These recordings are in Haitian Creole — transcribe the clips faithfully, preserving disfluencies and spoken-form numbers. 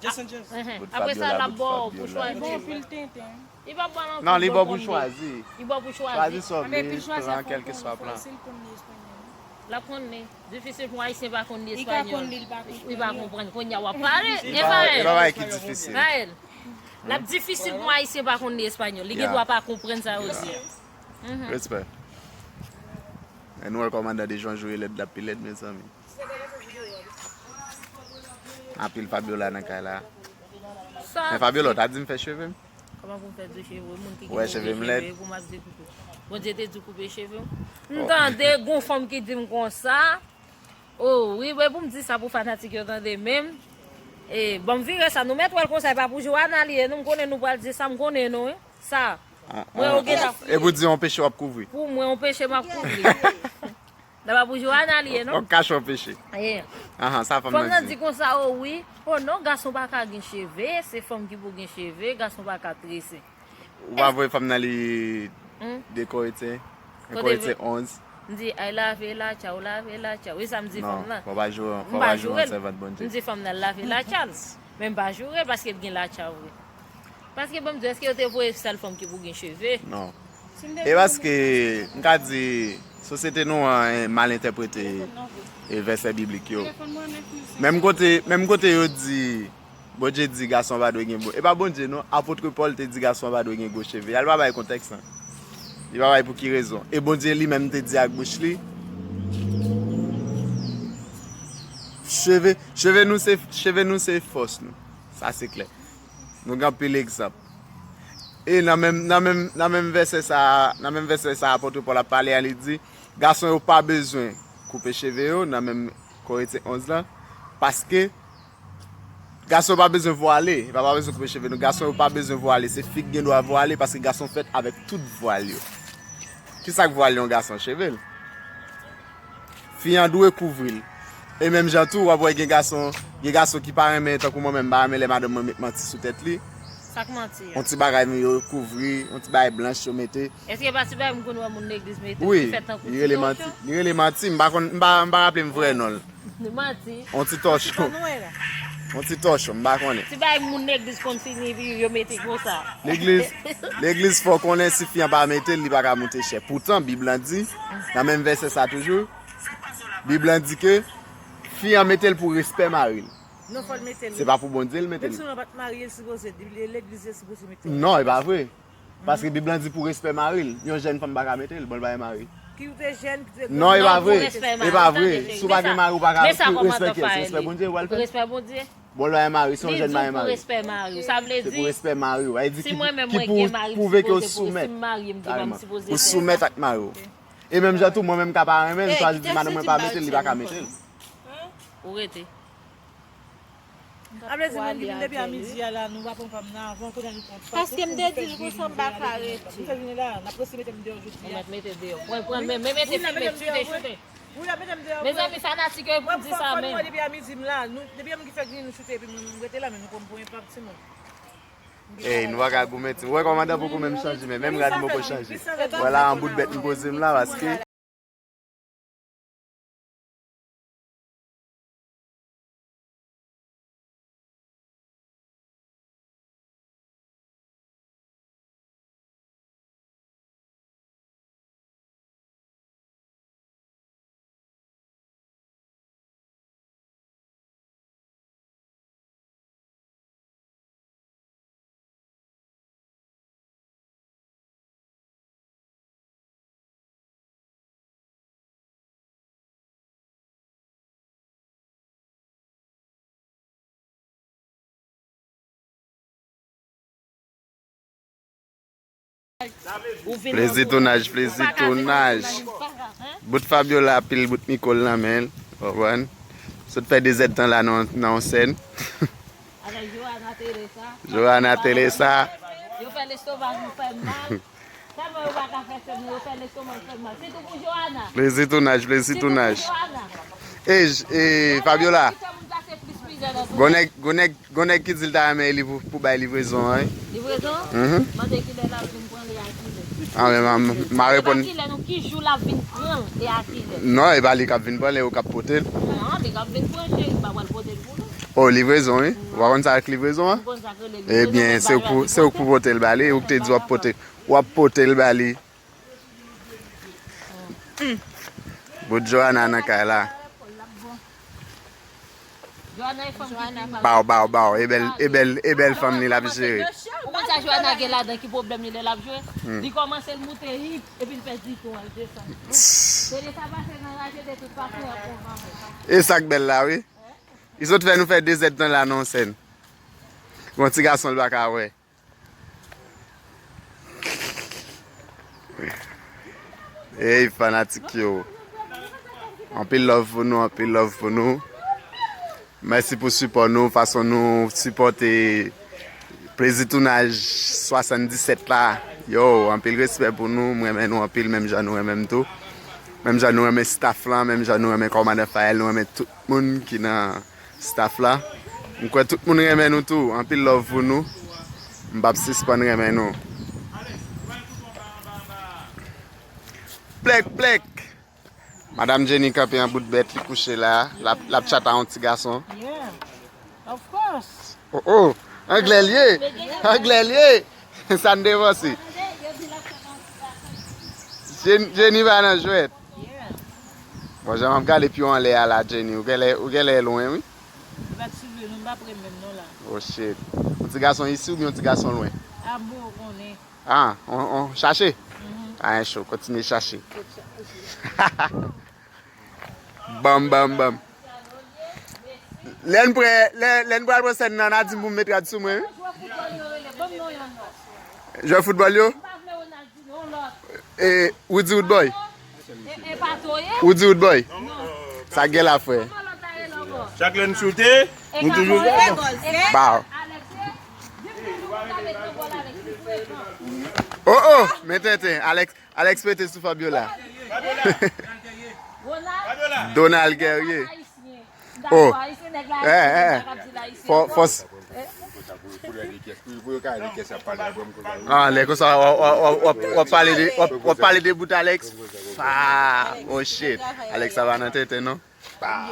Just and just. Enhen. Apre sa, l ap ba w pou chwazi. Bon, anpil tenten. Li pa ba w anpil. Non, li ba w pou chwazi. Li ba w pou chwazi. Chwazi sa w vle, plan, kèlkeswa plan. L ap konn li. Difisil pou Ayisyen pa konn li espanyòl. Li pa konprann. Kounye a w ap pale. E pa bagay ki difisil. L ap difisil pou Ayisyen pa konn li espanyòl. Li gen dwa pa konprann sa yo di. Respè. E nou wè kòmandan de Joan joure lèd la pi lèd, mezanmi. Anpil Fabiola nan kay la. Men Fabiola, w ta di m fè cheve m? Kòman pou m fè di cheve? Moun ki gen move cheve, pou m ap di koupe. Bondye te di koupe cheve m. M tande gon fanm ki di m konsa. Oh, wi, wi, pou m di sa pou fanatik yo tande menm. E, bon, m vire sa, nou mèt wè l konsa, e pa pou Joana li ye, non, m konnen nou pral di sa, m konnen nou, wi. Sa, mwen, ou gentan. E pou di yon peche w ap kouvri. Pou mwen, yon peche m ap kouvri. Daba pou Joana li ye, non? W ap kache yon peche. Ahan, sa fanm nan di. Fanm nan di konsa, oh, wi. Oh, non, gason pa ka gen cheve, se fanm ki pou gen cheve, gason pa ka trese. Ou pa voye fanm nan li de Koretyen? Koretyen onz. M di, ay lave latchaw, lave latchaw. E sa m di fanm nan. Non, fò pa joure, fò pa joure an sèvant Bondye. M di fanm nan lave latchaw. Men m pa joure l paske l gen latchaw vre. Paske ban m di w, èske yo te voye sèl fanm ki pou gen cheve? Non. E paske, m ka di, sosyete nou an mal entèprete e vèsè biblik yo. Menm kote, menm kote yo di, Bondye di gason pa dwe gen bo-, e pa Bondye non, apot Pòl te di gason pa dwe gen gwo cheve. Al pa bay kontèks lan. Li pa bay pou ki rezon. E Bondye li menm te di ak bouch li, cheve, cheve nou se, cheve nou se fòs nou. Sa se klè. Nou gen anpil egzanp. E nan menm, nan menm, nan menm vèsè sa, nan menm vèsè sa apot Pòl ap pale a, li di, gason yo pa bezwen koupe cheve yo, nan menm Korentyen onz lan, paske gason yo pa bezwen vwale, pa, pa bezwen koupe cheve nou, gason yo pa bezwen vwale, se fi ki gen dwa vwale, paske gason fèt avèk tout vwal yo. Kisa k vwale yon gason? Cheve l. Fi an dwe kouvri l. E menm jan tou, w ap wè gen gason, gen gason ki pa renmen, tankou mwen menm, m pa renmen lè madanm mwen met manti sou tèt li. Sa k manti a? Yon ti bagay yo kouvri, yon ti bagay blanch yo mete. Èske pa ti bagay m konn wè moun legliz mete, ki fè tankou ti tòchon? Wi, li rele manti, li rele manti, m pa konn, m pa, m pa raple m vrè non l. Manti. Yon ti tòchon. Yon ti tòchon, m pa konnen. Ti bagay moun legliz konn fini, epi yo mete konsa. Legliz, legliz fè w konnen si fi an pa mete l, li pa ka moute chè. Poutan, Bib lan di, nan menm vèsè sa toujou, Bib lan di ke fi an mete l pou respè mari l. Non, fò l mete l. Se pa pou Bondye l mete l. Menm si w pa t marye, l sipoze, legliz yo sipoze mete l. Non, e pa vre. Paske Bib lan di pou respè mari l. Yon jèn fanm pa ka mete l, bon, l pa gen mari. Ki ou te jèn, ki te... Non, e pa vre. E pa vre. Si w pa gen mari, ou pa ka respè kiyès? Se respè Bondye w al fè. Respè Bondye. Bon, l pa gen mari, si yon jèn pa gen mari. Se pou respè mari w. Sa vle di, se pou respè mari w. Sa vle di ki, ki pou pwouve ke w soumèt. Kareman. Ou soumèt ak mari w. E menm jan tou, mwen menm ka pa renmen l, m chwazi di madanm mwen pa mete l, li pa ka mete l. Ou rete. Sa vle di moun ki vin depi a midi a la, nou pa pran fanm nan avan, kounye a nou pran fanm. Paske m te di l konsa m pa ka rete. Nou fè vini la, n ap resi mete m deyò jodi a. Ou mèt mete deyò. Pran, pran, men, men mete filme, chute, chute. Wi, la mete m deyò. Mezanmi, fanatik yo, e pou m di sa, men. Depi a midi m la, nou, depi moun ki fè vini nou chute, epi mwen m rete la, men nou konn pou enpak timoun. Ey, nou pa ka goumen, timoun. Ou wè kòmandan poko menm chanje, men menm rad m poko chanje. Vwala, an bout bèt m poze m la, paske Plezi tounaj, plezi tounaj. Bout Fabiola, pil bout Nicole nan men l. Konprann? Sot fè de zèdtan la nan, nan yon sèn. Avèk Joana Teresa. Joana Teresa. Yo fè lestomak nou fè mal. Tèlman yo pa ka fè sèn, yo fè lestomak fè mal. Sitou pou Joana. Plezi tounaj, plezi tounaj. Sitou pou Joana. E, e, Fabiola. Ki fè moun pase plis mizè nan tou. Gon nèg, gon nèg, gon nèg ki di l ta renmen li pou, pou bay livrezon an, wi. Livrezon? Mhm. Mande kilè l ap vin pran li a kilè. A, men m, m a reponn. E pa kilè non, ki jou l ap vin pran l e a kilè. Non, e pa li k ap vin pran l, e ou k ap pote l. Non, li k ap vin pran l, cheri, m pa pral pote l pou nou. Oh, livrezon, wi. Ou pa konn sa ak livrezon an? Mwen konn sa k rele livrezon. Ebyen, se ou k pou, se ou k pou pote l ba li, ou k te di w ap pote, w ap pote l ba li. Bout Johanna nan kay la. Baw, baw, baw. E bèl, e bèl, e bèl fanm li l ap jere. Ou konn sa Johanna gen ladan ki pwoblèm li lè l ap jwe? Hmm. Li kòmanse l moute hip, epi l pèdi tou, l desann. Tele sa pase nan raje de tout fason, y ap pran vann. E sa k bèl la, wi. Li sot fè nou fè de zèdtan la nan yon sèn. Gon ti gason l pa ka wè. Ey, fanatik yo. Anpil love pou nou, anpil love pou nou. Mèsi pou sipò nou, fason nou sipòte Plezi Tounaj swasanndisèt la. Yo, anpil respè pou nou, m renmen nou anpil, menm jan nou renmen m tou. Menm jan nou renmen staff lan, menm jan nou renmen kòmandan Fael, nou renmen tout moun ki nan staff la. M kwè tout moun renmen nou tou. Anpil love pou nou. M p ap sispann renmen nou. Plèk, plèk. Madam Jenny kanpe an bout bèt, li kouche la. L ap, l ap tchat a yon ti gason. Yeah. Of course. Oh, oh. Anglè l ye. Anglè l ye. Sa n devanse. Jen-, Jenny pa nan jwèt. Bon, jan m ap gade pye w anlè a la, Jenny, ou genlè, ou genlè lwen, wi. Li pa t sou vle, non, m pa prè menm, non, la. Oh, shit. Yon ti gason isi oubyen yon ti gason lwen? A, bon, ou konnen. Ah, on, on chache? Mhm. Ah, en cho, kontinye chache. Bam, bam, bam. Lè n prè, lè, lè n pral pran sèn nan, n a di m pou m met rad sou mwen, wi. Jwè foutbòl yo? E, Woody Woodboy? Woody Woodboy? Sa gen la, frè. Chak lè n choute, nou toujou fè bon. Baw. Oh, oh, men tenten, Alex. Alex pete sou Fabiola. Donald Guerrier. Oh. Eh, eh. Fò, fò s- Ah, lè konsa, w ap, w ap, w ap, w ap pale de, w ap, w ap pale de bout Alex. Ah, oh shit. Alex, sa va nan tenten, non? Ah.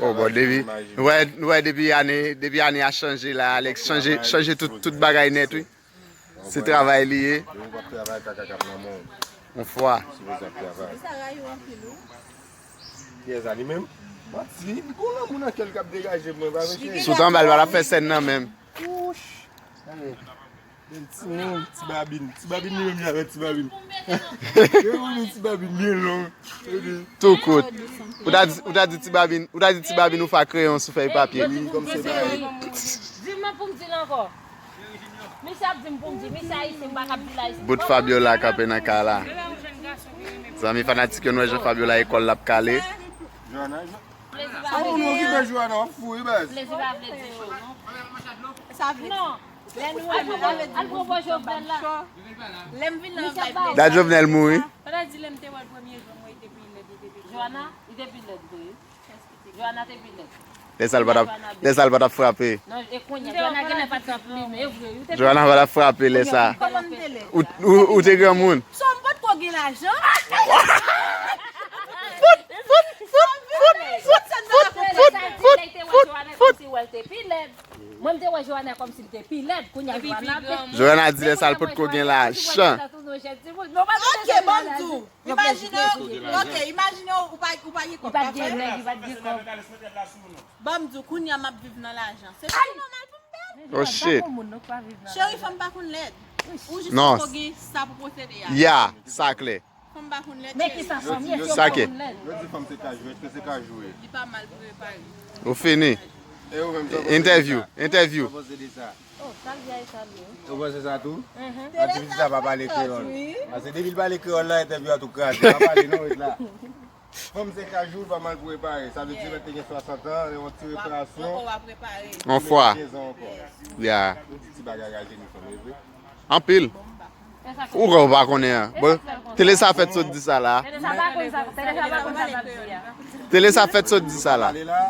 Oh, bon, depi, nou wè, nou wè depi ane, depi ane a chanje la, Alex chanje, chanje tout, tout bagay nèt, wi. Se travay li ye. Depi w p ap travay, kaka k ap nan men w. On fwa. Sipoze ap travay. Kiyès la, li menm? Manti, li gon lanmou nan kè l k ap degaje pou mwen, pa vre, cheri? Si w t anba l, pa t ap fè sèn nan menm. Wouch. Gade. Bèl timoun, ti babin. Ti babin li menm li avè ti babin. Yo, ou di ti babin byen long. Tou kout. Ou ta di, ou ta di ti babin, ou ta di ti babin ou fè ak kreyon sou fèy papye. Di m pou m di l ankò. Misye ap di m pou m di, misye ayisyen, m pa kab di l ayisyen. Bout Fabiola kanpe nan kay la. Zanmi fanatik yo, nou wè jan Fabiola ekòl l ap kale. Plezi pa vle di cho, non. Plezi pa vle di cho, non. Non. Lè nou wè nou al pran bò Jovenel la. Lè m vin nan vibe. Dat Jovenel mouri. Fò ta di lè m te wè l premye jou, mwen, li te pi lèd, li te pi lèd. Johanna, li te pi lèd vre. Johanna te pi lèd. Lè sa l pa t ap, lè sa l pa t ap frape. Non, e kounye a, Johanna genlè pa t ap limen, e vre, wi, ou te pi lèd. Johanna pa t ap frape lè sa. Kòman m te lèd? Ou, ou, ou te granmoun. Sò m potko gen lajan. Fout, fout, fout, fout, fout, fout, fout, fout, fout. Mwen, m te wè Johanna kòmsi l te pi lèd, kounye a Johanna pi granmoun. Johanna di lè sa l potko gen lajan. Ok, ban m di w. Imajine w, ok, imajine w, ou pa, ou pa gen kòb, pa vre? Li pa t gen nèg, li pa t gen kòb. Ban m di w, kounye a m ap viv nan lajan. Se tou nòmal pou m bèl. Oh, shit. Cheri, fanm pa konn lèd. Ou jis poko gen sa pou posede a. Ya, sa klè. Fanm pa konn lèd, cheri. Men ki sa fanm ye, si yo pa konn lèd? Yo di fanm se kajou, èske se kajou ye? Li pa mal pou repare. Ou fini. E ou menm, sa w panse de sa? Entèvyou, entèvyou. Sa w panse de sa? Oh, sa l di a e sa l ye. Ou panse sa tou? Mhm. Aktivite sa pa pale kreyòl. Paske depi l pale kreyòl la, entèvyou a tou kraze. Pa pale non, ret la. Fanm se kajou, l pa mal pou repare. Sa vle di, lè te gen swasant an, yon ti reparasyon. Ou, ou ap repare. Yon fwa. Kenz an ankò. Yeah. Yon ti, ti bagay rajenisman, e vre? Anpil. Ou wè ou pa konnen an. Bon, tele sa fèt sot di sa la. Tele sa pa konn sa, tele sa pa konn sa l ap di a. Tele sa fèt sot di sa la. Pale la.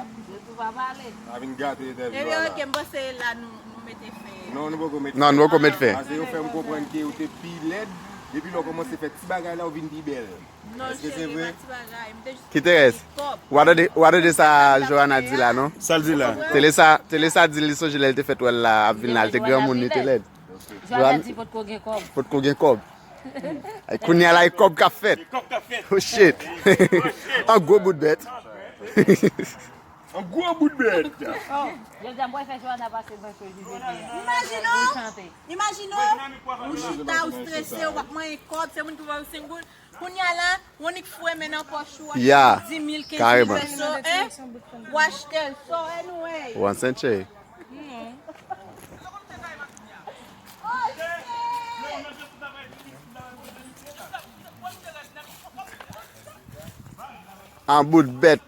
Ou pa pale. A vin gate entèvyou a la. Ebyen, ok, m panse la nou, nou mete fen. Non, nou poko met fen. Non, nou poko met fen. Paske yo fè m konprann ke ou te pi lèd. Depi lè w kòmanse fè ti bagay la, ou vin pi bèl. Non, Èske se cheri, vre? Pa ti bagay. M te jis Kiterès, kòb. W a tande, w a tande sa Joanna di la, non? Sa l di la. Telesa, Telesa di l li sonje lè l te fèt wè l la ap vin la, l te granmoun, li te lèd. Joanna di potko gen kòb. Potko gen kòb. Ay, kounye a la, e kòb k ap fèt. Oh shit. An gwo bout bèt. An gwo bout bèt. Yo di a m pral fè Joanna pase mwen chwe jodi. Imajine w, imajine w, ou chita, ou strese, w ap manyen kòb, se moun ki voye w senk goud. Kounye a la, w annik foure men nan pòch ou, w ap Ya, di mil, kenz mil kareman. Peso, en? W achte l, so anyway. One cent, cheri. An bout bèt.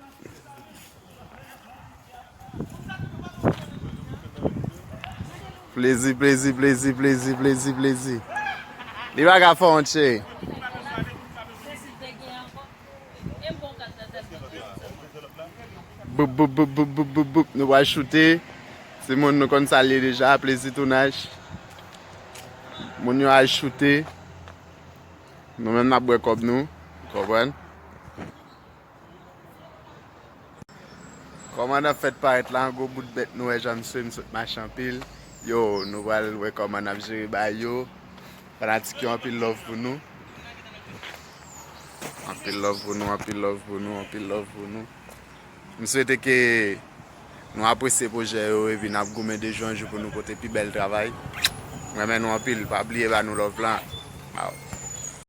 Plezi, plezi, plezi, plezi, plezi, plezi. Li pa ka fè yon cheri. Boup, boup, boup, boup, boup, boup, boup. Nou pral choute. Timoun, nou konn sa l ye deja. Plezi tounaj. Moun yo al choute. Nou menm n ap bwè kòb nou. Konprann? Kòmandan fèt parèt la, an gwo bout bèt nou wè jan misye, m sot mache anpil. Yo, nou pral wè kòman n ap jere bagay yo. Fanatik yo, anpil love pou nou. Anpil love pou nou, anpil love pou nou, anpil love pou nou. M swete ke nou apresye pwojè yo epi n ap goumen de jou an jou pou nou pote pi bèl travay. M renmen nou anpil, pa bliye ba nou love la. Aw.